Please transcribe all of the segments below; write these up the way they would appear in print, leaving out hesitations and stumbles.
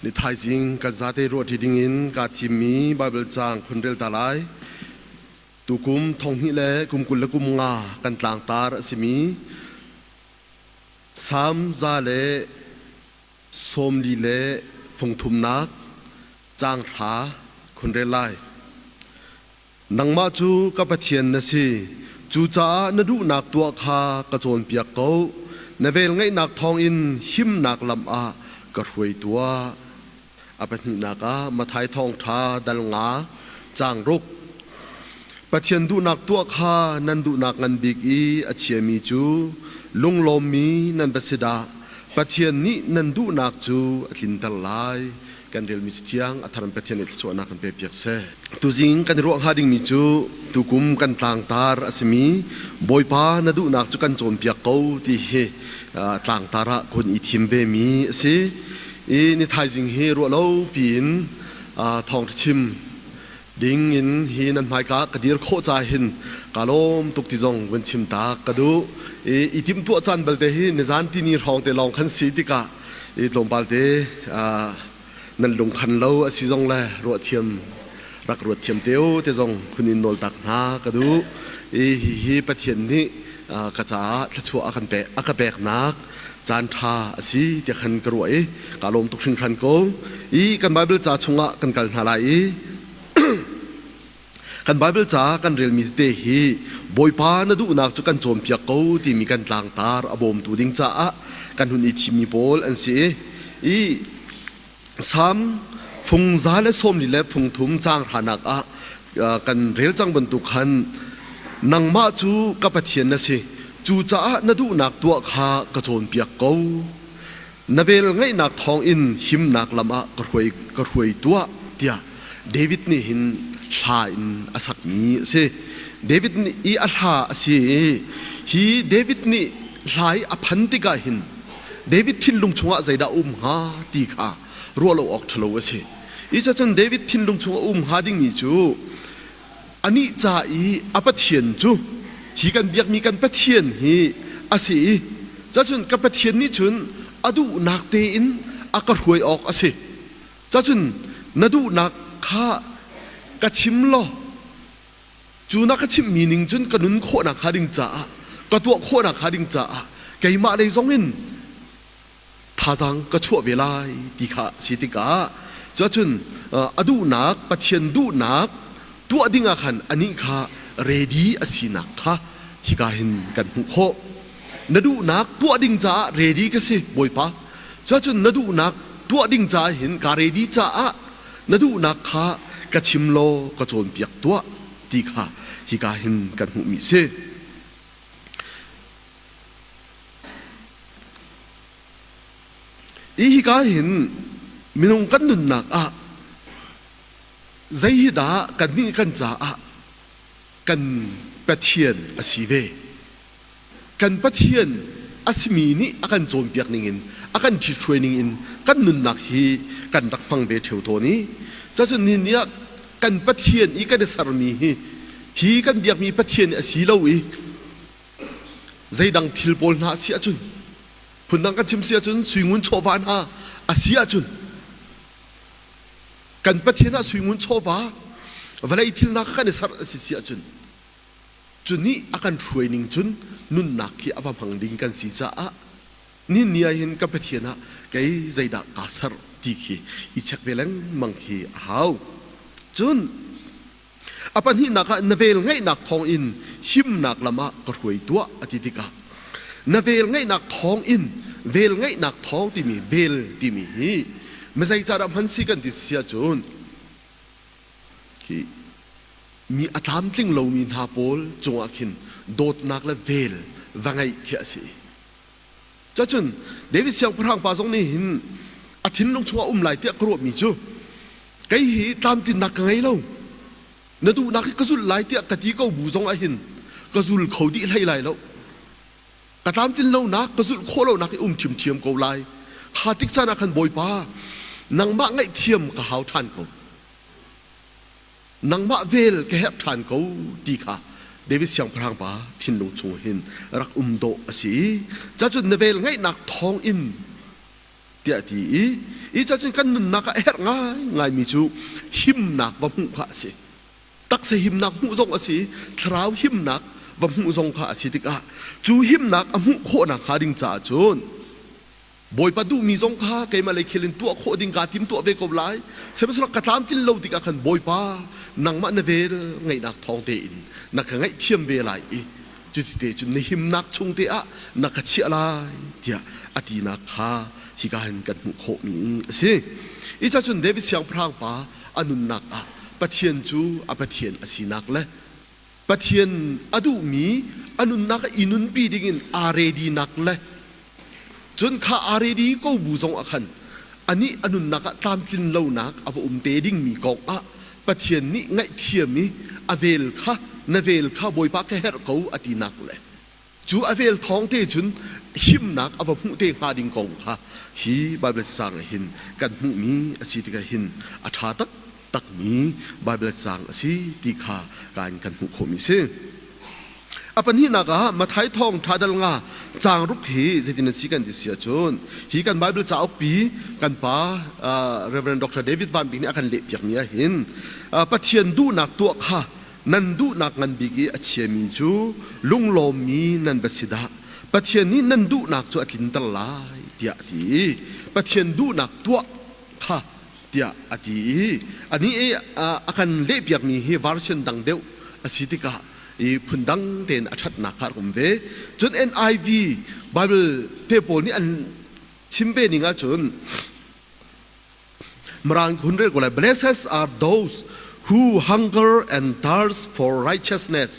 Ni thaizing kan zate ruahṭi dingin kaa thimmi Baibal caang khun rel ta lai. Tukum thonghnih le kum 25 kan tlangtar a simi Salm 143 caang 9 khun rel lai. Nangmah cu ka Pathian na si, cucaah na duhnak tuah kha ka cawnpiak ko. Na velngeihnak thawngin himnak lam ah ka hruai tuah. A pahnihnak ah Matthai Thawngṭha dal 5 caang 6. Pathian duhnak tuah kha nan duhnak ngan bik i a chiami cu lunglawmmi nan va si dah! Pathian nih nan duhnak cu a tlinter lai. Kan relmi cathiang a thar in Pathian nih thluachuahnak kan pepiak seh. Tuzing kan i ruah hnga dingmi cu tukum kan tlangtar a simi Bawipa na duhnak cu kan cawnpiak ko ti hi tlangtar ah kun i thim ve mi a si. I ni thaizing hi ruah lo piin thawngṭha chim ding in hi nan hmaika ka dir khawh ca hin ka lawm tuk ti zong vun chim tak ka duh. I i timhtuah caan balte hi nizan tini hrawng te lawng khan si tikah i tlawmpal te nan lungkhan lo a si zong le ruahthiam rak ruat thiam te u te zong hun in nawl tak hna ka duh. I hihi Pathian nih ka caah thluachuah a kan pek a ka peknak caan ṭha a si tiah khan ka ruah i ka lawm tuk hringhran ko. I kan Bible ca chungah kan kal hna lai i Kan Baibal ca kan relmi tete hi Bawipa na duhnak cu kan cawnpiak ko timi kan tlangtar a bawmtu ding caah kan hun i thimmi pawl an si i Salm fung 143 caang hranak ah kan rel cang bantuk khan nangmah cu ka Pathian na si cucaah na duhnak tuah kha ka cawnpiak ko na vel ngaihnak thawngin himnak lam ah ka hruai ka hruai tuah tiah David nih hin hla in a sakmi a si. David nih i a hla a si i hi David nih hla i a phan tikah hin David thinlung chungah zeidah um hnga ti kha ruah lo awk ṭhalo a si. I cacun David thinlung chungah um hnga dingmi cu anih ca i a Pathian cu hi kan biakmi kan Pathian hi a si i cacun ka Pathian nih cun a duhnak tein a ka hruai awk a si. Cacun na duhnak kha ka chim law cu na ka chimhmi ning cun ka nun khawhnak hnga ding caah ka tuah khawhnak hnga ding caah keimah lei zongin thazaang ka chuah ve lai ti kha si tikah cuahcun a duhnak Pathian duhnak tuah ding ah khan anih kha ready a sinak kha hika hin kan hmuh khawh. Na duhnak tuah ding caah ready ka si Bawipa. Cuahcun na duhnak tuah ding caah hin ka ready caah na duhnak kha ka chim law ka cawnpiak tuah ti kha hika hin kan hmuhmi si. I hika hin minung kan nunnak ah zei hi dah kannih kan caah kan Pathian a si ve. Kan Pathian a simi nih a kan cawnpiak ningin a kan ṭhithruai ningin kan nunnak hi kan rak hmang ve ṭheo tawn i cacun ni ni ah kan Pathian i kan i sermi hi hi kan biakmi Pathian a si lo i Zeidang thil pawl hna a si ahcun, phundang kan chim si ahcun suingun chawva hna a si ahcun, kan Pathian ah suingun chawva vawlei thil hna kha kan i serh a si si ahcun, cu nih a kan hruai ning cun nunnak hi a va hmang ding kan si caah nihin ni ah hin ka Pathian ah kei zeidah kaa serh ti khi i check ve lengmang khi a hau. Cun A pahnihnak ah na vel ngeihnak thawngin himnak lam ah ka hruai tuah a ti tikah na vel ngeihnak thawngin vel ngeihnak thawng timi vel timi hi mizei ca dah hman si kan ti si ahcun khi mi a tlamtling lomi hna pawl cungah khin dawtnak le vel va ngeih khi a si. Cacun David siangpahrang pa zong nih hin a thinlung chungah um lai tiah ka ruahmi cu kei hi tlamtlinnak ka ngei lo na duhnak hi ka zulh lai tiah ka ti ko bu zong ah hin ka zul kho dih hlei lai lo ka tlamtlin lonak ka zulh khawh lonak hi um ṭhiamṭhiam ko lai kha tik caan ah khan Bawipa nangmah ngaihthiam ka hau ṭhan ko nangmah vel ka herh ṭhan ko ti kha David siangpahrang pa thinlung chung hin rak um dawh a si. Cacun na vel ngaihnak thawng in tiah ti i. I cacun kan nunnak ah a herh ngaingaimi cu himnak va hmuh kha a si. Taksa himnak hmuh zong a si, thlarau himnak va hmuh zong kha a si tikah cu himnak a hmuh khawhnak hnga ding caah cun Bawipa duhmi zong kha keimah lei khel in tuah khawh ding kaa tim tuah ve ko lai. Sihmanhsehlaw ka tlamtlin lo tikah khan Bawipa nangmah na vel ngeihnak thawng tein na ka ngaihthiam ve lai i cuti te cun na himnak chung te ah na ka chiah lai tiah a tinak kha hika hin kan hmuh khawhmi a si. Hi ca cun David siangpahrang pa a nunnak ah Pathian cu a Pathian a sinak le Pathian a duhmi a nunnak ah i nunpi dingin aa ready-nak le cun kha aa ready ko bu zong ah khan anih a nunnak ah tlamtlin lonak a va um te dingmi kong ah Pathian nih ngaihthiam i a vel kha na vel kha Bawipa ka herh ko a tinak le cu a vel thawng te cun himnak a va hmuh te hnga ding kong kha hi Baibal caang ah hin kan hmuhmi a si tikah hin a ṭha taktakmi Baibal caang a si ti kha kan kan hmuh khawhmi a si. A pahnihnak ah Matthai thawng ṭha dal nga caang ruk hi zeitin an si kan ti si ahcun hi kan Baibal cauk pi kan pa Reverend Dr. David Van Bik nih a kan lehpiakmi ah hin Pathian duhnak tuah kha nan duhnak ngan bik i a chiami cu lunglawmmi nan va si dah. Pathian nih nan duhnak cu a tlinter lai tiah a ti i Pathian duhnak tuah kha tiah a ti i anih i a kan lehpiakmi hi version dang deuh a si tikah i phundang tein a ṭhatnak kha a rak um ve. Cun NIV Bible te pawl nih an chim ve ning ahcun Mirang hun rel ko lai blessed are those who hunger and thirst for righteousness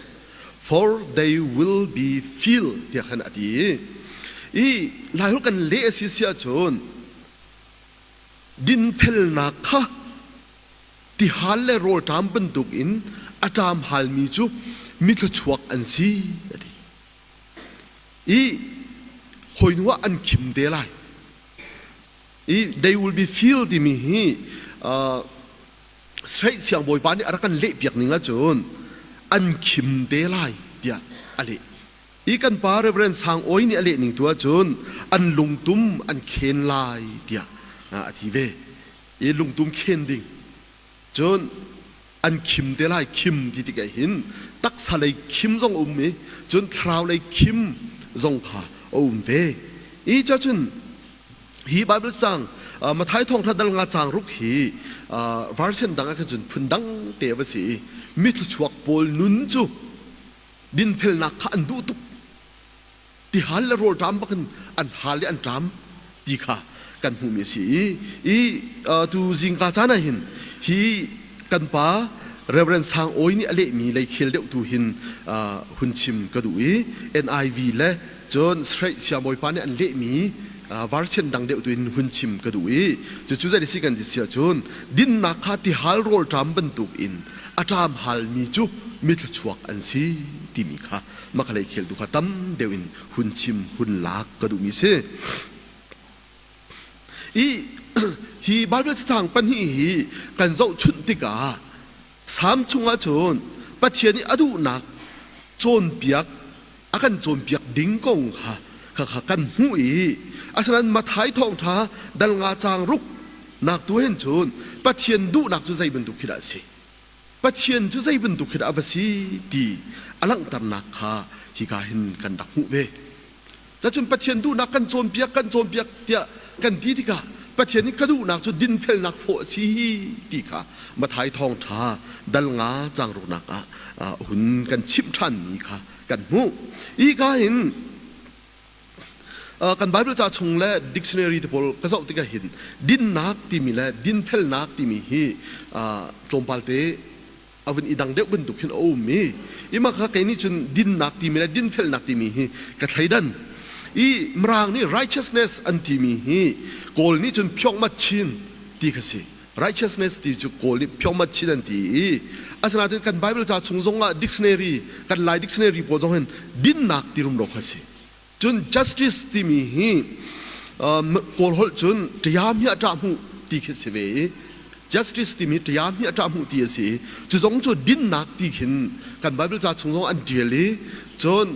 for they will be filled tiah khan a ti i Laiholh kan leh a si si ahcun Dinfelnak kha tihal le rawlṭam bantukin a ṭam halmi cu mithluachuak an si, a ti. I hawinu ah an khim te lai. I they will be filled timi hi Sreih siangbawipa nih a rak kan lehpiak ning ahcun an khim te lai tiah a leh. Hi kan pa Reverend Sang Awi nih a leh ning tu ahcun an lungtum an khen lai tiah a ti ve. I lungtum khen ding. Cun an khim te lai khim ti tikah hin taksa lei khim zong a um i cun thlarau lei khim zong kha a um ve. I cun hi Bible cang Matthai thawngtha dal nga cang ruk hi version dang ah khan cun phun dang te a va si i mithluachuak pawl nun cu Dinfelnak kha an duh tuk. Tihal le rawlṭam bakin an hal i an ṭam ti kha kan hmuhmi a si i i tu zingka caan ah hin hi kan pa Reverend Sang Awi nih a lehmi leikhel deuh tu hin hun chim ka duh i NIV le cun Sreih Siangbawipa nih an lehmi version dang deuh tu in hun chim ka duh i cucu zei si kan ti si ahcun dinnak kha tihal rawlṭam bantuk in a ṭam halmi cu mi thluachuak an si timi kha makhalei kheltu kha tam deuh in hun chim hun lak ka duhmi si. I hi Bible cacang pahnih hi kan zohchunh tikah Salm chungah cun Pathian i a duhnak cawnpiak a kan cawnpiak ding kong kha kha kan hmuh i asinain Matthai thawngṭha dal nga caang ruk nak tu hin cun Pathian duhnak cu zei bantuk khi dah a si? Pathian cu zei bantuk khi dah a va si ti a langhternak kha hika hin kan rak hmuh ve. Cacun Pathian duhnak kan cawnpiak kan cawnpiak tiah kan ti tikah Pathian nih ka duhnak cu dinfelnak fawh a si ti kha Matthai thawngṭha dal nga caang ruknak ah hun kan chimh ṭhanmi kha kan hmuh. Hika hin kan Bible ca chung le dictionary te pawl ka zoh tikah hin dinnak timi le dinfelnak timi hi tlawmpal te a vun i dang deuh bantuk hin a um i ima kha kei nih cun dinnak timi le dinfelnak timi hi ka thleidan i Mirang nih righteousness an timi hi Kawl nih cun phyokmat chin ti kha si righteousness ti cu Kawl nih phyokmat chin an ti i asinain kan Bible ca chung zong ah dictionary kan Lai dictionary pawl zong hin dinnak ti rumro kha si Cun justice timi hi Kawl holh cun ṭiam hi a ṭah hmuh ti khi si ve i justice timi ṭiam hi a ṭah hmuh ti a si i cu zong cu dinnak ti khin kan Bible ca chung zong an ṭial i cun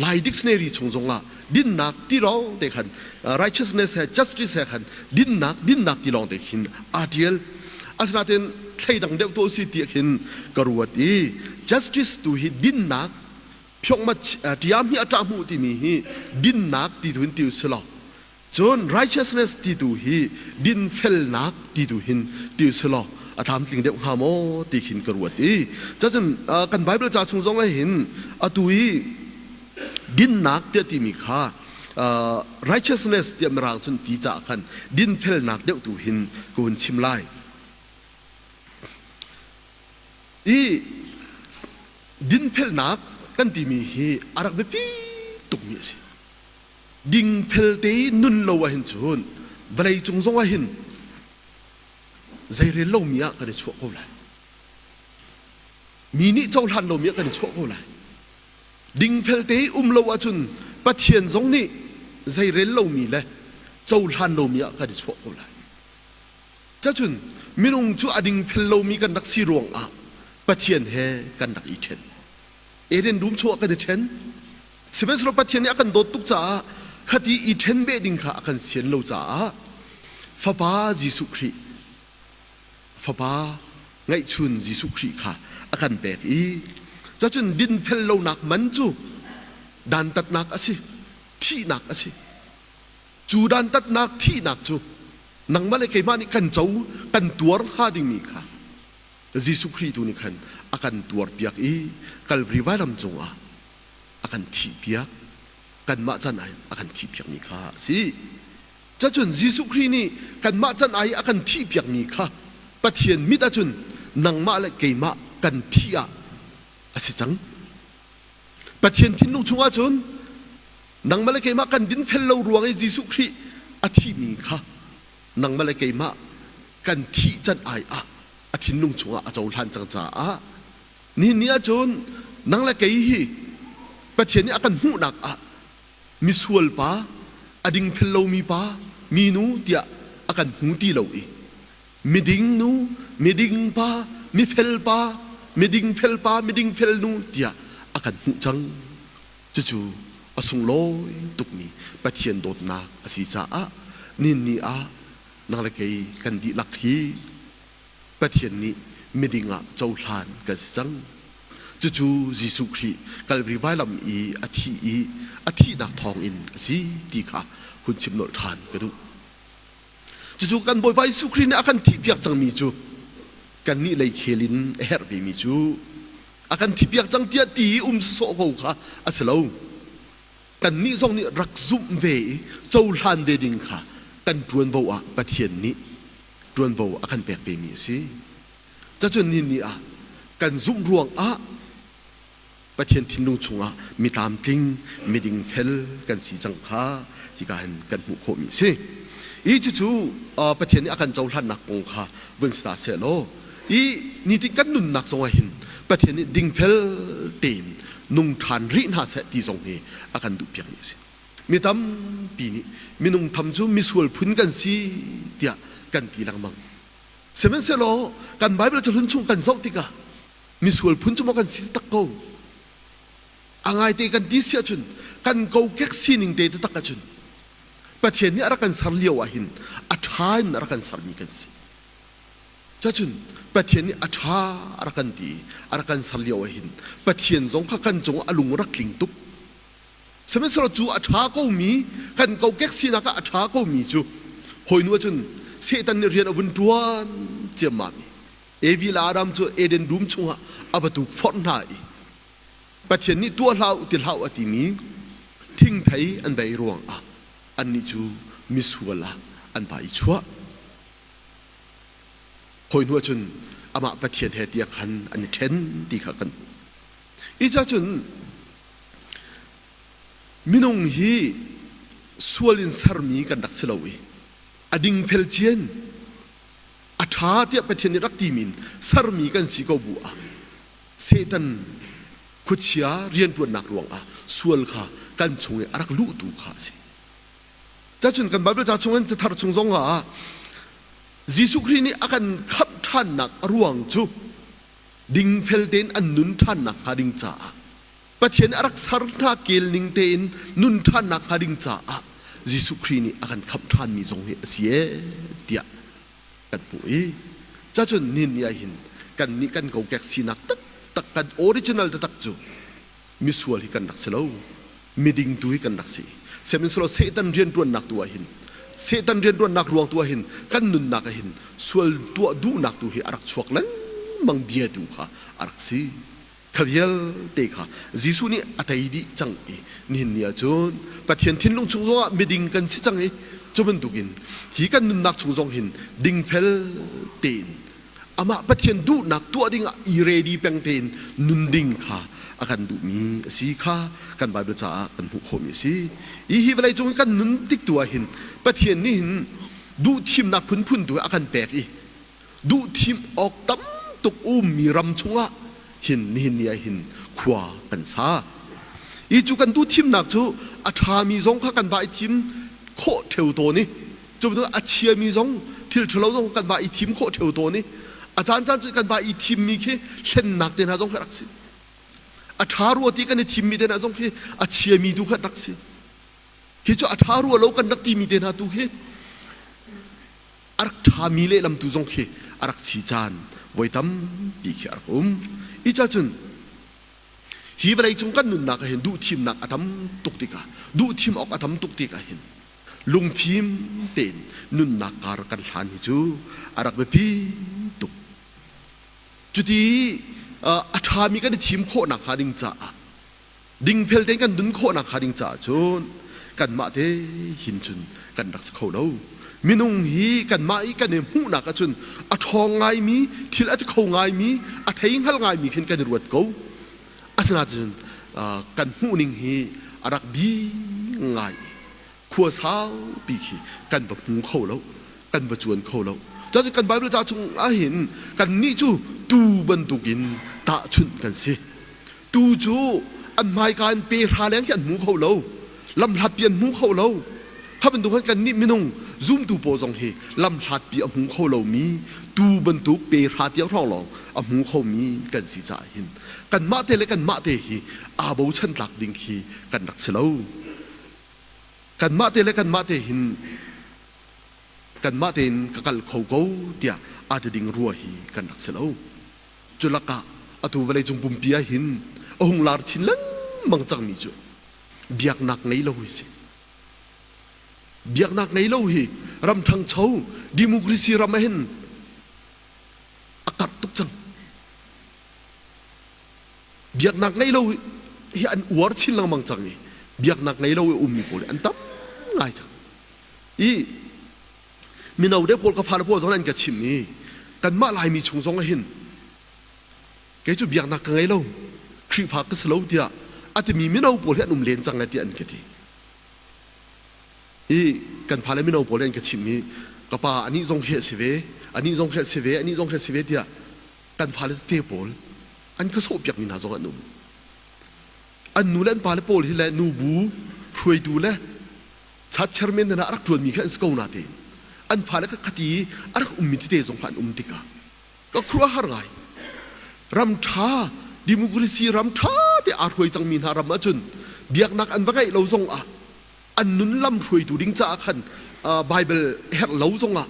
Lai dictionary chung zongah Dinnak ti lawng te khan righteousness he justice he khan dinnak dinnak ti lawng te khin aa ṭial. Asinain thleidang deuh tuah si ti khin ka ruat i justice tu hi dinnak phiokmat ṭiam hi a ṭah hmuh timi hi dinnak ti tu hin ti u si law cun righteousness ti tu hi dinfelnak ti tu hin ti u si law a tlamtling deuh hnga maw ti khin ka ruat i cacun kan Bible ca chung zong ah hin atu i dinnak tiah timi kha righteousness tiah mirang cun ti caah khan dinfelnak deuh tu hin ka hun chim lai. I dinfelnak kan timi hi a rak biapi tukmi a si. Dingfel te i nun lo ahhin cun vawlei cung zong ahhin zeirel lomi ah kan i chuah ko lai. Mi nih cohlan lomi ah kan i chuah ko lai. Dingfel te i um lo ahcun Pathian zong nih zeirel lomi le cohlan lomi ah kan i chuah ko lai. Cacun minung cu a dingfel lomi kan rak si ruangah Pathian he kan rak i ṭhen. Eden dum chungah kan i ṭhen. Sihmanhsehlaw Pathian nih a kan dawt tuk caah khati i ṭhen beh ding kha a kan sian lo caah Fapa Jesuh Khrih Fapa ngeihchun Jesuh Khrih kha a kan pek i cacun dinfel lonak man cu dantatnak a si, thihnak a si. Cu dantatnak thihnak cu nangmah le keimah nih kan co kan tuar hnga dingmi kha Jesuh Khrih tu nih khan a kan tuarpiak i Kalvari vailam cungah a kan thihpiak kanmah can ai a kan thihpiakmi kha a si. Cacun Jesuh Khrih nih kanmah can ai a kan thihpiakmi kha Pathian mit ahcun nangmah le keimah kan thih ah a si cang. Pathian thinlung chungah cun nangmah le keimah kan dinfel lo ruang i Jesuh Khrih a thihmi kha nangmah le keimah kan thih can ai ah a thinlung chungah a cohlan cang caah nihin ni ahcun nang le kei hi Pathian nih a kan hmuhnak ah misual pa a dingfel lomi pa minu tiah a kan hmu ti lo i miding nu miding pa mifel pa miding fel pa miding fel nu tiah a kan hmuh cang. Cucu a sunglawi tukmi Pathian dawtnak a si caah nihin ni ah nang le kei kan dihlak hi Pathian nih miding ah cohlan kan si cang. Cucu Jesuh Khrih Kalvari vailam i a thih i a thihnak thawngin a si ti kha hun chim nolh ṭhan ka duh. Cucu kan Bawipa Jesuh Khrih nih a kan thihpiak cangmi cu kannih lei khel in a herh vemi cu a kan thipiak cang tiah ti i um sawsawh ko kha a si lo. Kannih zong nih rak zumh ve i cohlan ve ding kha kan ṭuanvo ah Pathian nih ṭuanvo a kan pek vemi a si. Cacun ni ni ah kan zumh ruangah Pathian thinlung chungah mi tlamtling, miding fel kan si cang kha hika hin kan hmuh khawhmi a si. I cucu Pathian nih a kan cohlannak kong kha vun si ta seh law i nitin kan nunnak zongah hin Pathian nih dingfel tein nung ṭhan rih hna seh ti zong hi a kan duhpiakmi a si. Mi tampi nih minung tham cu misual phun kan si tiah kan ti lengmang. Sihmanhsehlaw kan Baibal cahlun chung kan zoh tikah misual phun cu maw kan si tak ko a ngaite kan ti si ahcun kan kokek sining te taktak ahcun Pathian nih a rak kan ser lio ah hin a ṭha in a rak kan sermi kan si. Cacun Pathian nih a ṭha a rak kan ti i a rak kan ser lio ah hin Pathian zong kha kan cungah a lung rak tling tuk. Sihmanhsehlaw cu a ṭha komi kan kokek sinak ah a ṭha komi cu hawinu ahcun Satan nih rian a vun ṭuan ciammam i Evi le Adam cu Eden dum chungah a va tukforh hna i Pathian nih tuah hlah u ti hlah u a timi thingthei an vei ruangah annih cu misual ah an va i chuah. Hawi hnu ahcun amah Pathian he tiang khan an i ṭhen ti kha kan hmuh. Hi cacun minung hi sual in sermi kan rak si lo i a dingfel cian a ṭha tiah Pathian nih rak timi in sermi kan si ko bu ah Satan khuachia rianṭuannak ruangah sual kha kan chung i a rak luhtu kha a si. Cacun kan Baibal ca chungin cathar chung zongah Jesuh Khrih nih a kan khamh ṭhannak a ruang cu dingfel tein an nun ṭhannak hnga ding caah. Pathian nih a rak ser hna kel ning tein nun ṭhannak hnga ding caah Jesuh Khrih nih a kan khamh ṭhanmi zong hi a si ee tiah kan hmuh i cacun nihin ni ah hin kannih kan kokek sinak taktak kan original taktak cu misual hi kan rak si lo, miding tu hi kan rak si. Sihmanhsehlaw Satan rianṭuannak tu ah hin Satan rianṭuannak ruang tu ah hin kan nunnak ah hin sual tuah duhnak tu hi a rak chuak lengmang bia tu kha a rak si. Kha vialte kha Jesuh nih a tei dih cang i nihin ni ah cun Pathian thinlung chung zongah miding kan si cang i cu bantukin hi kan nunnak chung zong hin dingfel tein amah Pathian duhnak tuah dingah i ready peng tein nun ding kha a kan duhmi a si kha kan Bible caah kan hmuh khawhmi a si. Hi hi vawlei cung kan nun tik tu ah hin Pathian nih hin duhthimnak phunphun tu a kan pek i duhthim awk tam tuk ummi ram chungah hin nihin ni ah hin khua kan sa. I cu kan duhthimnak cu a ṭhami zong kha kan va i thim khawh ṭheo tawn i cu bantuk a chiami zong thil ṭhalo zong kan va i thim khawh ṭheo tawn i a caancaan cu kan va i thimmi khi hlennak te hna zong khi rak si. A ṭha rua ti kan i thimmi te hna zong khi a chiami tu kha rak si. Hi cu a ṭha rua lo kan rak timi te hna tu khi a rak ṭhami lehlam tu zong khi a rak si caan voi tampi khi a rak um. I cacun hi vawleicung kan nunnak ah hin duhthimnak a tam tuk tikah duhthim awk a tam tuk tikah hin lungfim tein nunnak kar kan hlan hi cu a rak biapi tuk. Cuti a ṭhami kan i thim khawh nakhnga ding caah dingfel tein kan nun khawh nakhnga ding caah cun kanmah te hin cun kan rak si kho lo. Minung hi kanmah i kan i hmuhnak ahcun a ṭhawng ngaimi, thil a ti kho ngaimi, a thei hngal ngaimi khin kan i ruat ko. Asinain kan hmuhning hi a rak bi ngai i khua saupi khi kan va hmu kho lo, kan va cuan kho lo. Cun kan Bible ca chung ahhin kannih cu tuu bantukin tahchunh kan si. Tuu cu an hmaika in pe hra leng khi an hmu kho lo, lamhlatpi an hmu kho lo. Kha bantuk khan kannih minung zumtu pawl zong hi lamhlatpi a hmu kho lomi tuu bantuk pe hra tiang hrawng lawng a hmu khomi kan si caah hin kanmah te le kanmah te hi aa bochan tlak ding khi kan rak si lo. Kanmah te le kanmah te hin kanmah tein ka kal kho ko tiah aa ti ding rua hi kan rak si lo. Cu lakah atu vawleicung pumpi ah hin a hung lar chin lengmang cangmi cu biaknak ngei lo hi si. Biaknak ngei lo hi ram ṭhangcho democracy ram ah hin a karh tuk cang. Biaknak ngei lo hi an uar chin lengmang cang i biaknak ngei lo i ummi pawl hi an tam ngai cang. I mino deuh pawl ka fale pawl zong an ka chimh i kanmah Laimi chung zong ah hin kei cu biaknak ka ngei lo, Khrihfa ka si lo tiah a timi mino pawl hi an um len cang lai tiah an ka ti. I kan fale mino pawl an ka chimh i ka pa anih zong khi a si ve, anih zong khi a si ve, anih zong khi a si ve tiah kan fale tete pawl an ka sawhpiakmi hna zong an um. An nu le an pale pawl hi le nubu hruaitu le chat chairman hna a rak ṭuanmi kha an si ko natein an fale kha khati i a rak ummi tete zong kha an um tikah ka khuaruahhar ngai. Ram ṭha, democracy ram ṭha te aa hruai cangmi hna ram ahcun biaknak an va ngeih lo zong ah an nun lam hruaitu ding caah khan Bible herh lo zong ah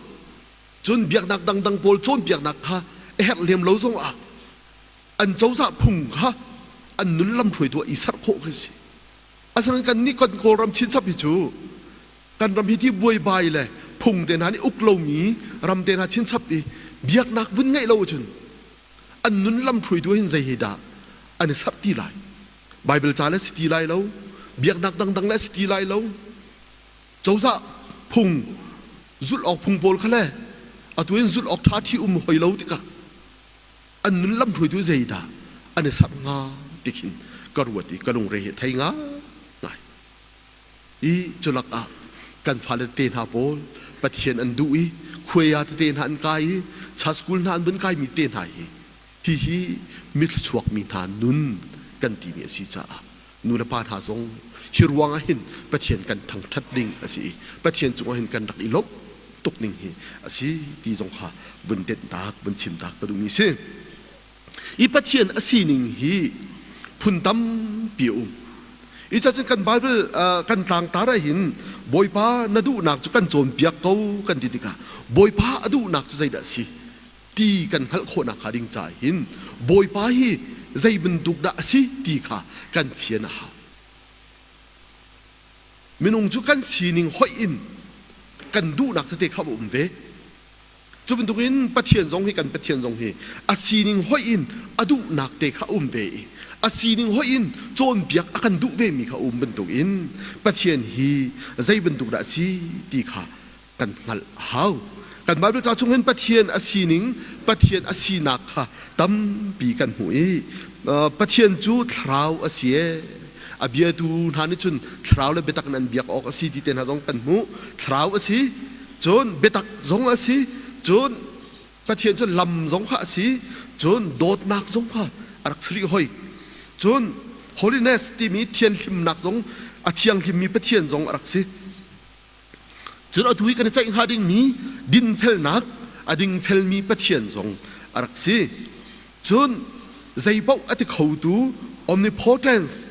cun biaknak dangdang pawl cawnpiaknak kha a herh lem lo zong ah an cozah phung kha an nun lam hruaitu ah i serh khawh khi si. Asinain kannih kan Kawlram chinchap hi cu kan ram hi ti buaibai le phung te hna nih uk lomi ram te hna chinchap i biaknak vun ngeih lo ahcun an nun lam hruaitu hin zei hi dah an i serh ti lai? Bible ca le si ti lai lo, biaknak dangdang le si ti lai lo, cozah phung zulh awk phung pawl kha le atu in zulh awk ṭha ṭhi um hoi lo tikah an nun lam hruaitu zeidah an i serh hnga ti khin ka ruat i ka lungre hi thei ngai. I culak ah kan fale te hna pawl Pathian an duh i khuaia tete hna an kai i cha school hna an vun kaimi te hna hi hihi mithluachuak mi hna nun kan timi a si caah nu le pa hna zong hi ruang ah hin Pathian kan thangṭhat ding a si i Pathian cungah hin kan rak i lawmh tuk ning hi a si ti zong kha vun tenh tak vun chim tak ka duhmi si. I Pathian a sining hi phun tampi a um. I cacun kan Bible kan tlangtar ah hin Bawipa na duhnak cu kan cawnpiak ko kan ti tikah Bawipa a duhnak cu zeidah a si ti kan hngalh khawhnak hnga ding caah hin Bawipa hi zei bantuk dah a si ti kha kan fian a hau. Minung cu kan sining hoih in kan duhnak tete kha a um ve. Cu bantukin Pathian zong hi kan Pathian zong hi a sining hoih in a duhnak te kha a um ve i a sining hoih in cawnpiak a kan duh vemi kha a um bantukin Pathian hi zei bantuk dah a si ti kha kan hngalh a hau. Kan Baibal ca chung hin Pathian a sining, Pathian a sinak kha tampi kan hmuh i Pathian cu thlarau a si ee. A biatu hna nih cun thlarau le biatak in an biak awk a si ti te hna zong kan hmuh. Thlarau a si, cun biatak zong a si, cun Pathian cu lam zong kha a si, cun dawtnak zong kha a rak si rih hoi. Cun holiness timi thianhlimnak zong a thianghlimmi Pathian zong a rak si. Cun atu i kan i ceih hnga dingmi dinfelnak a dingfelmi Pathian zong a rak si. Cun zeipaoh a ti khotu omnipotence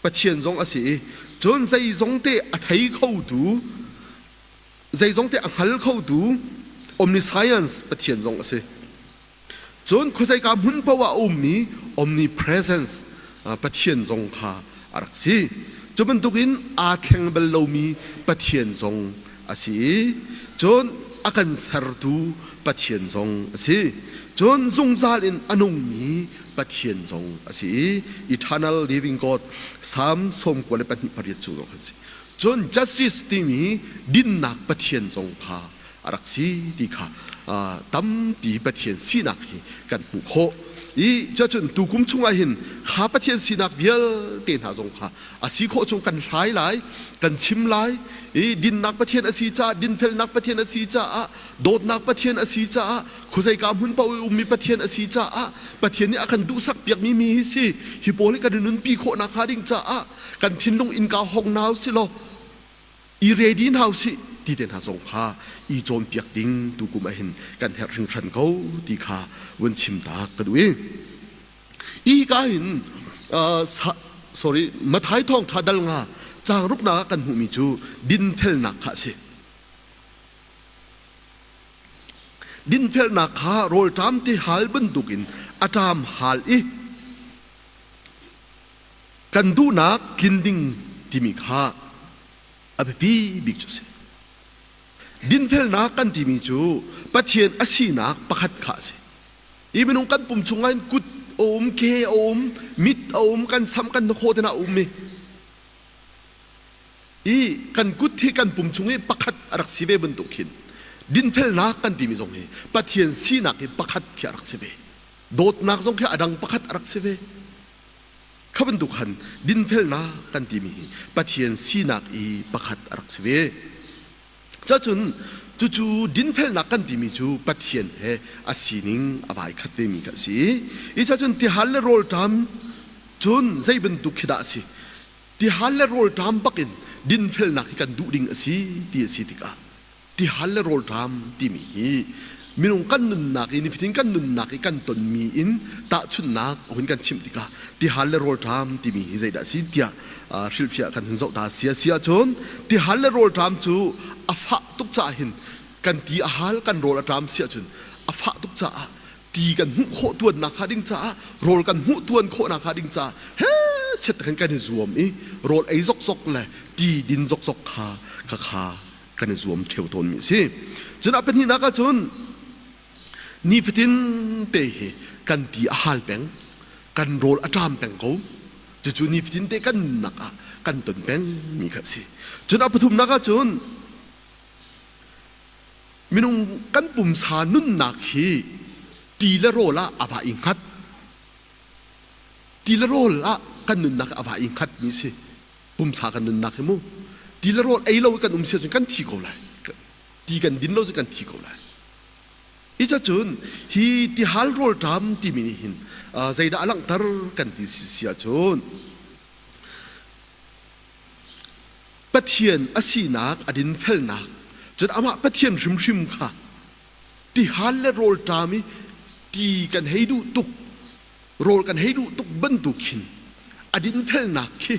Pathian zong a si i cun zeizongte a thei khotu zeizongte a hngal khotu omniscience Pathian zong a si. Cun khuazeika hmun paoh ah a ummi omnipresence Pathian zong kha a rak si. Cu bantukin aa thleng bal lomi Pathian zong a si i cun a kan sertu Pathian zong a si. Cun zungzal in a nungmi Pathian zong a si i eternal living God Psalm 98 chung zong khan si. Cun justice timi dinnak Pathian zong kha a rak si ti kha tampi Pathian sinak hi kan hmuh khawh. I cuacun tukum chungah hin kha Pathian sinak vialte hna zong kha a si khawh chung kan hlai lai, kan chim lai. I dinnak Pathian a si caah, dinfelnak Pathian a si caah, dawtnak Pathian a si caah, khuazeika hmun paoh i ummi Pathian a si caah, Pathian nih a kan duhsak piakmi mi hi si. Hi pawl hi kan i nunpi khawh nakhnga ding caah kan thinlung innka hong hna usih law i ready hna usih ti te hna zong kha i cawnpiak ding tukum ah hin kan herh hringhran ko ti kha vun chim ta ka duh i hika hin sorry Mathai thawngtha dal nga caang ruknak ah kan hmuhmi cu dinfelnak kha a si. Dinfelnak kha rawlṭam ti hal bantukin a ṭam hal i Kan duhnak tlin ding timi kha a biapi bik cu a si. Dinfelnak kan timi cu Pathian a sinak pakhat kha a si. Hi minung kan pum chungah hin kut a um, ke a um, mit a um, kan sam kan hnakhaw te hna a um i i kan kut hi kan pum chung i pakhat a rak si ve bantuk khin dinfelnak kan timi zong hi Pathian sinak hi pakhat khi a rak si ve. Dawtnak zong khi a dang pakhat a rak si ve. Kha bantuk khan dinfelnak kan timi hi Pathian sinak i pakhat a rak si ve. Cacun cucu dinfelnak kan timi cu Pathian he a sining a vai khat vemi kha a si. I cacun tihal le rawlṭam cun zei bantuk khi dah a si? Tihal le rawlṭam bakin dinfelnak hi kan duh ding a si ti a si tikah tihal le rawlṭam timi hi minung kan nunnak i nifatin kan nunnak i kan tonmi in tahchunhnak a hun kan chimh tikah tihal le rawlṭam timi hi zeidah a si tiah hrilhfiah kan hun zoh ta si a si ahcun tihal le rawlṭam cu a fah tuk caah hin kan ti a hal kan rawl a ṭam si ahcun a fah tuk caah ti kan hmuh khawh tuannak hnga ding caah rawl kan hmuh tuan khawhnak hnga ding caah he chet khan kan i zuam i rawl ei zokzok le ti din zokzok kha kha kha kan i zuam ṭheo tawnmi a si. Cun a pahnihnak ahcun nifatin te hi kan ti a hal peng, kan rawl a ṭam peng ko. Cucu nifatin te kan nunnak ah kan ton pengmi kha a si. Cun a pathumnak ahcun minung kan pumsa nunnak hi ti le rawl ah a va i hngat. Ti le rawl ah kan nunnak a va i hngatmi si. Pumsa kan nunnak hi mu ti le rawl ei lo i kan um si ahcun kan thi ko lai. Ti kan din lo cu kan thi ko lai. Hi cacun hi tihal rawlṭam timi nih hin zeidah a langhter kan ti si ahcun Pathian a sinak a dinfelnak cun amah Pathian hrimhrim kha tihal le rawlṭam i ti kan hei duh tuk rawl kan hei duh tuk bantuk khin. A dinfelnak khi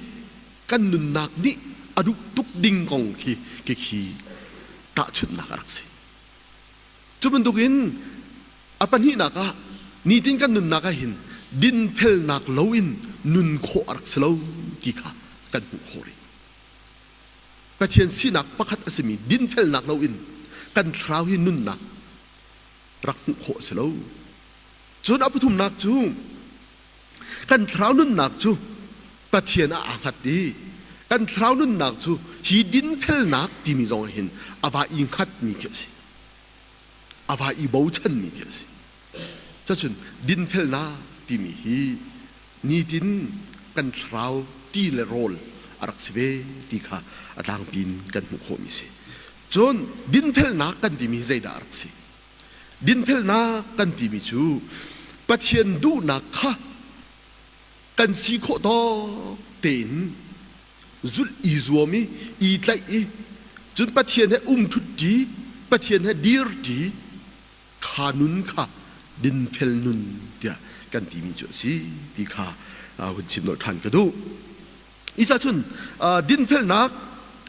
kan nunnak nih a duh tuk ding kong khi khi tahchunhnak a rak si. Cu bantukin a pahnihnak ah nitin kan nunnak ah hin dinfelnak loin nun khawh a rak si lo ti kha kan hmuh khawh rih. Pathian sinak pakhat a simi dinfelnak loin kan thlarau hi nunnak rak hmuh khawh a si lo. Cun a pathumnak cu kan thlarau nunnak cu Pathian ah aa hngat i kan thlarau nunnak cu hi dinfelnak timi zong ah hin a va i hngatmi khi a si. A va i bochanmi khi a si. Cacun dinfelnak timi hi nitin kan thlarau ti le rawl a rak si ve ti kha a tlangpi in kan hmuh khawhmi a si. Cun dinfelnak kan timi hi zeidah a rak si? Dinfelnak kan timi cu Pathian duhnak kha kan si khawh tawk tein zulh i zuam i i tlaih i cun Pathian he um ṭhutṭi, Pathian he dirṭi kha nun kha dinfel nun tiah kan timi cu a si ti kha hun chim nolh ṭhan ka duh. Isa cun dinfelnak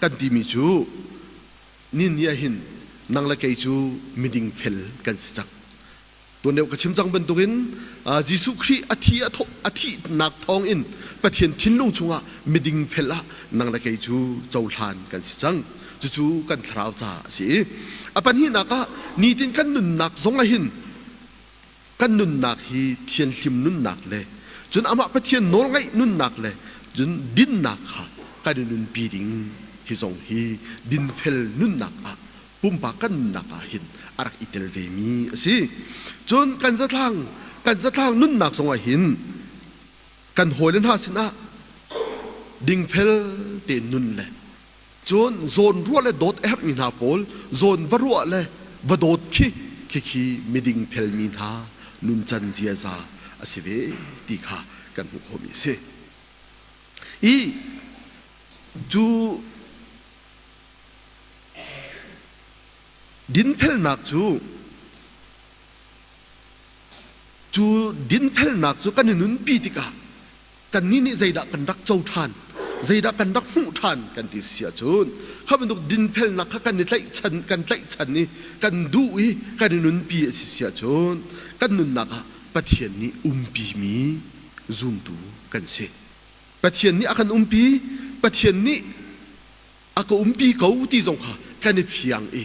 kan timi cu Ni ah hin nang le kei cu miding fel kan si cang. Tuan deuh ka chim cang bantukin Jesuh Khrih a thi a thihnak thawngin Pathian thinlung chungah miding fel ah nang le kei cu cohlan kan si cang. Cucu kan thlarau caah a si i a pahnihnak ah nitin kan nunnak zong ah hin kan nunnak hi thianhlim nunnak le cun amah Pathian nawlngaih nunnak le cun dinnak kha kan i nunpi ding hi zong hi dinfel nunnak ah pumpak kan nunnak ah hin a rak i tel vemi a si. Cun kan zatlang kan zatlang nunnak zong ah hin kan hawile hna sinah dingfel tein nun le Cun zawn ruah le dawt a herhmi hna pawl zawn va ruah le va dawt khi khikhi miding felmi hna nuncan ziaza a si ve ti kha kan hmuh khawhmi a si. I cu dinfelnak cu cu dinfelnak cu kan i nunpi tikah Kannih nih zeidah kan rak co ṭhan, zeidah kan rak hmuh ṭhan kan ti si ahcun kha bantuk dinfelnak kha kan i tlaihchan kan tlaihchan i kan duh i kan i nunpi a si si ahcun kan nunnak ah Pathian nih umpimi zumtu kan si. Pathian nih a kan umpi, Pathian nih a ka umpi ko ti zong kha kan i fiang i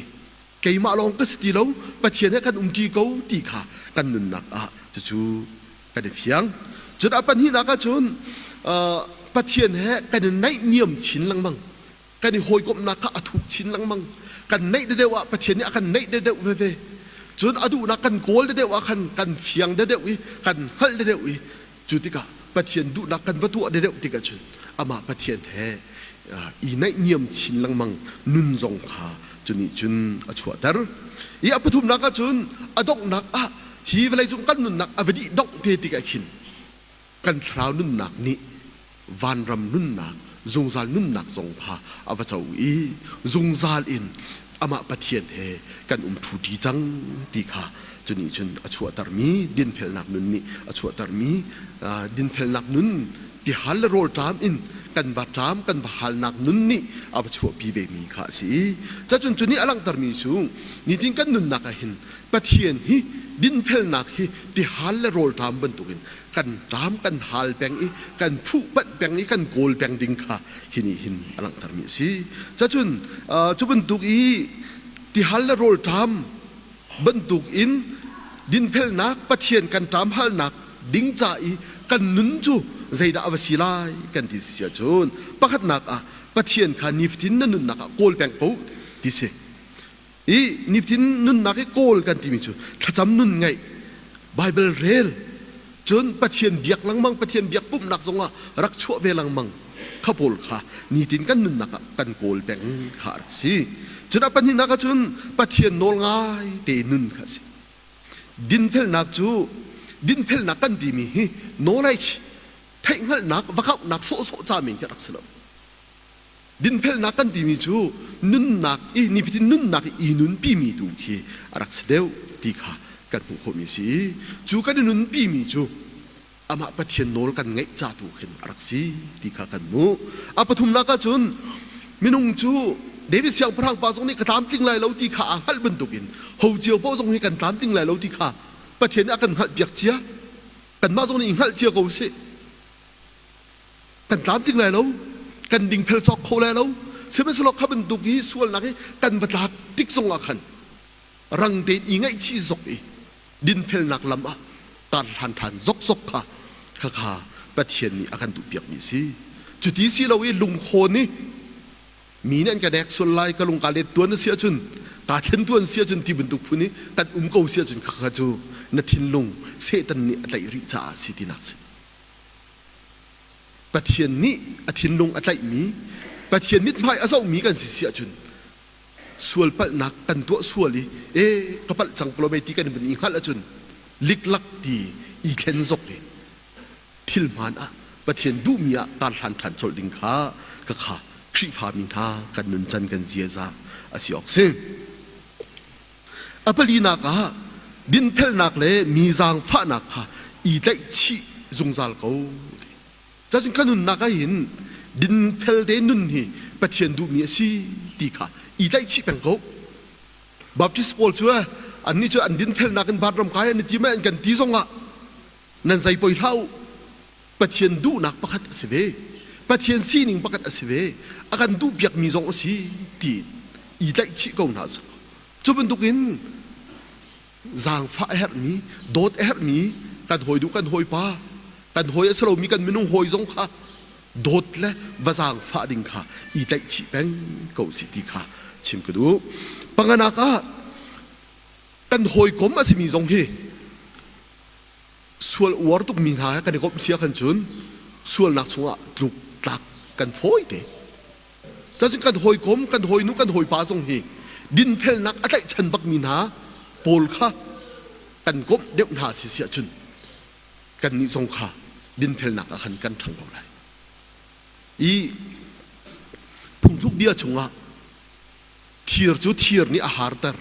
keimah lawng ka si ti lo, Pathian he kan umṭi ko ti kha kan nunnak ah cucu kan i fiang. Cun a pahnihnak ahcun Pathian he kan i naihniam chin lengmang. Kan i hawikomhnak kha a thuk chin lengmang. Kan naih deuh ah Pathian nih a kan naih deuh veve. Cun a duhnak kan kawl deuh ah khan kan fiang deuh i kan hngalh deuh i cu tikah Pathian duhnak kan va tuah deuh tikah cun amah Pathian he i naihniam chin lengmang nun zong kha cu nih cun a chuahter. I a pathumnak ahcun a donghnak ah Hi vawleicung kan nunnak a va dih dongh te tikah khin kan thlarau nunnak nih vanram nunnak, zungzal nunnak zong kha a va co i zungzal in amah Pathian he kan um ṭhuṭi cang ti kha cu nih cun a chuahtermi dinfelnak nun nih a chuahtermi dinfelnak nun tihal le rawlṭam in kan va ṭam kan va halnak nun nih a va chuahpi vemi kha a si i cacun cu nih a langhtermi cu nitin kan nunnak ah hin Pathian hi dinfelnak hi tihal le rawlṭam bantukin kan ṭam kan hal peng i kan fuhpanh peng i kan kawl peng ding kha hi nih hin a langhtermi a si. Cacun cu bantuk i tihal le rawlṭam bantukin dinfelnak Pathian kan ṭam halnak ding ca i kan nun cu zeidah a va si lai kan ti si ahcun pakhatnak ah Pathian kha nifatin na nunnak ah kawl peng ko ti si. I nifatin nunnak i kawl kan timi cu thlacam nun ngeih, Baibal rel, cun Pathian biak lengmang, Pathian biak pumhnak zongah rak chuah ve lengmang kha pawl kha nitin kan nunnak ah kan kawl peng kha a rak si. Cun a pahnihnak ah cun Pathian nawl ngai te nun kha a si. Dinfelnak cu dinfelnak kan timi hi knowledge theihhngalhnak va kauhnak sawhsawh ca men khi a rak si lo. Dinfelnak kan timi cu nunnak i nifatin nunnak i nunpimi tu khi a rak si deuh ti kha kan hmuh khawhmi a si i cu kan i nunpimi cu Amah Pathian nawl kan ngaih ca tu khin a rak si ti kha kan hmuh. A pathumnak ahcun minung cu David siangpahrang pa zong nih ka tlamtling lai lo ti kha aa hngalh bantukin ho cio paoh zong hi kan tlamtling lai lo ti kha Pathian nih a kan hngalhpiak cia. Kanmah zong nih i hngalh cia ko usih. Kan tlamtling lai lo, kan dingfel cawk kho lai lo. Sihmanhsehlaw kha bantuk hi sualnak hi kan va tlak tik zong ah khan rang tein i ngaihchih zok i dinfelnak lam ah tarhlan ṭhan zokzok kha khakha Pathian nih a kan duhpiakmi a si. Cuti si lo i lungkhawn i mi nih an ka nek sual lai, ka lung kaa let tuan a si ahcun, kaa thlen tuan si ahcun ti bantuk phun i kan um ko si ahcun khakha cu na thinlung Satan nih a tlaih rih caah a si tinak a si. Pathian nih a thinlung a tlaihmi, Pathian mithmai a zohmi kan si si ahcun sual palhnak kan tuah sual i e ka palh cang ko mei ti kan vun i hngalh ahcun liklak ti i thlen zok i thil hmaan ah Pathian duhmi ah kar hlan ṭhan colh ding kha ka kha Khrihfami hna kan nuncan kan ziaza a si awk si. A palinak ah dinfelnak le mi zaangfahnak kha i tlaihchih zungzal ko. Cacun ka nunnak ah hin dinfel te nun hi Pathian duhmi a si ti kha i tlaihchih peng ko. Baptist pawl cu annih cu an dinfelnak in vanram kai an i tim an kan ti zongah nan zei poi hlah u. Pathian duhnak pakhat a si ve. Pathian sining pakhat a si ve. A kan duhpiakmi zong a si ti i tlaihchih ko hna su. Cu bantukin zaangfah a herhmi, dawt a herhmi kan hawi duh kan hawipa, kan hawi a si lomi kan minung hawi zong kha dawt le va zaangfah ding kha i tlaihchih peng ko sih ti kha chim ka duh. Panganak ah kan hawikom a simi zong hi sual uar tukmi hna he kan i komh sia khan cun sualnak chungah tluk tlak kan fawi te. Cacun kan hawikom, kan hawinu, kan hawipa zong hi dinfelnak a tlaihchan bakmi hna pawl kha kan komh deuh hna si si ahcun kannih zong kha dinfelnak ah khan kan ṭhang ko lai. I phungthluk bia chungah thir cu thir nih a harter,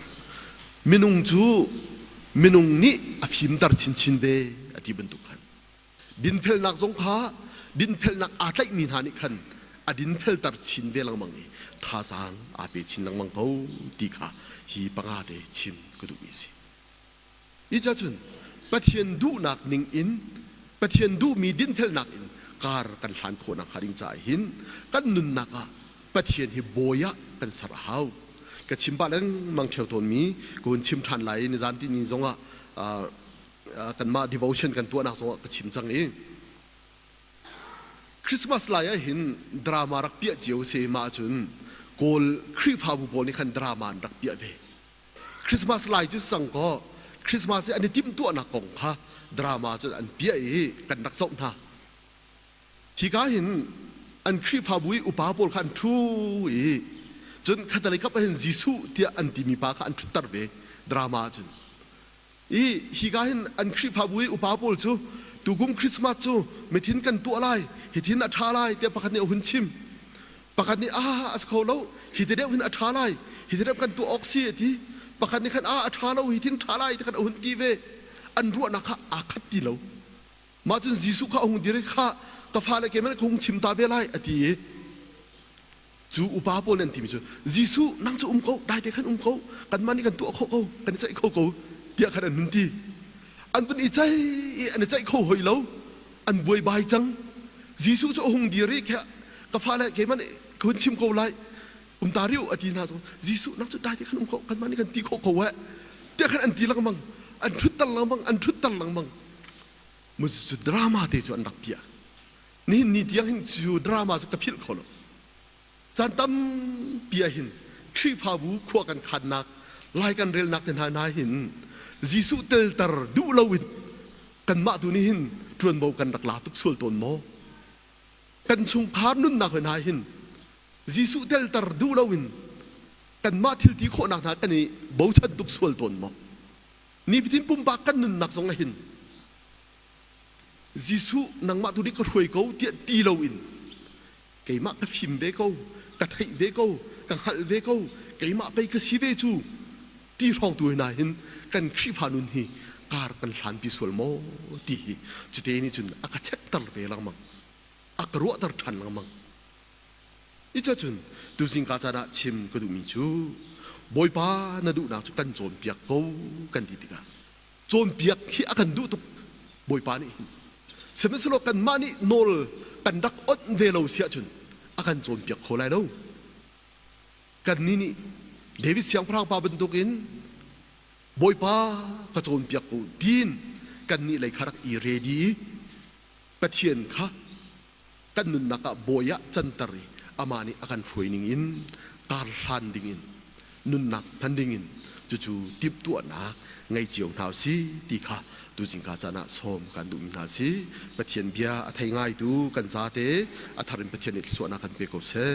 minung cu minung nih a fimter chinchin ve a ti bantuk khan Dinfelnak zong kha dinfelnak aa tlaihmi hna nih khan a dinfelter chin ve lengmang i thazaang aa pe chin lengmang ko ti kha hi panga te chim ka duhmi a si. Hi cun Pathian duhnak ning in Pathian duhmi dinfelnak in kar kan hlan khawhnak hnga ding caah hin kan nunnak ah Pathian hi bawi ah kan ser a hau. Ka chim pah lengmang ṭheo tawnmi ka hun chim ṭhan lai i nizan tini zongah kanmah devotion kan tuahnak zongah ka chim cang i Christmas lai ah hin drama rak piah cio si mah cun Kawl Khrihfabu pawl nih khan drama an rak piah ve. Christmas lai cu sang kaw Christmas i an i timhtuahnak kong kha drama cu an piah i kan rak zoh hna. Hika hin an Khrihfabu i upa pawl kha an ṭhu i cun khatalei kap ah hin Jesuh tiah an timi pa kha an ṭhutter ve drama ah cun. I hika hin an Khrihfabu i upa pawl cu tukum Christmas cu mithin kan tuah lai, hithin a ṭha lai tiah pakhat nih a hun chim. Pakhat nih ah a si kho lo, hi ti deuh hin a ṭha lai, hi ti deuh kan tuah awk si a ti. Pakhat nih khan ah a ṭha lo, hithin ṭha lai ti khan a hun ti ve. An ruahnak kha aa khat ti lo. Mah cun Jesuh kha a hung dir i kha ka fale keimah nih ka hung chim ta ve lai a ti i Cu upa pawl nih an timi cu Jesuh nang cu um ko, dai te khan um ko, kanmah nih kan tuah khawh ko, kan i ceih kho ko tiah khan an hun ti. An vun i ceih i an i ceih kho hoi lo. An buaibai cang. Jesuh cu a hung dir i ka fale keimah nih ka hun chim ko lai, um ta rih u a ti hna cu Jesuh nang cu dai te khan um ko, kanmah nih kan ti khawh ko eh tiah khan an ti lengmang. An ṭhutter lengmang, an ṭhutter lengmang. Mu cu drama te cu an rak piah. Nihin ni tiang hin cu drama cu ka philh kho lo. Caan tampi ah hin Khrihfabu khua kan khannak, lai kan relnak te hna hna hin Jesuh telter duh loin kanmah tu nih hin ṭuanvo kan rak la tuk sual tawn maw? Kan chungkhar nunnak hna hin Jesuh telter duh loin kanmah thil ti khawhnak hna kan i bochan tuk sual tawn maw? Nifatin pumpak kan nunnak zong ah hin Jesuh nangmah tu nih ka hruai ko tiah ti loin keimah ka fim ve ko, ka theih ve ko, ka hngalh ve ko, keimah pei ka si ve cu ti hrawng tu hna hin kan Khrihfa nun hi Kar kan hlanpi sual maw ti hi cute nih cun a ka chekter ve lengmang. A ka ruahter ṭhan lengmang. Icacun tuzing ka caan ah chim ka duhmi cu Bawipa na duhnak cu kan cawnpiak ko kan ti tikah cawnpiak hi a kan duh tuk Bawipa nih hin sihmanhsehlaw kanmah nih nawl kan rak onh ve lo si ahcun a kan cawnpiak kho lai lo. Kannih nih David siangpahrang pa bantukin Bawipa ka cawnpiak ko tiin kannih lei kha rak i ready i Pathian kha kan nunnak ah bawi ah canter i amah nih a kan hruai ning in kar hlan ding in nunnak hman ding in cucu timhtuahnak ngei cio hna usih ti kha tuzingka caan ah sawm kan duhmi hna si. Pathian bia a thei ngaitu kan zate a thar in Pathian nih thluachuahnak kan pe ko seh.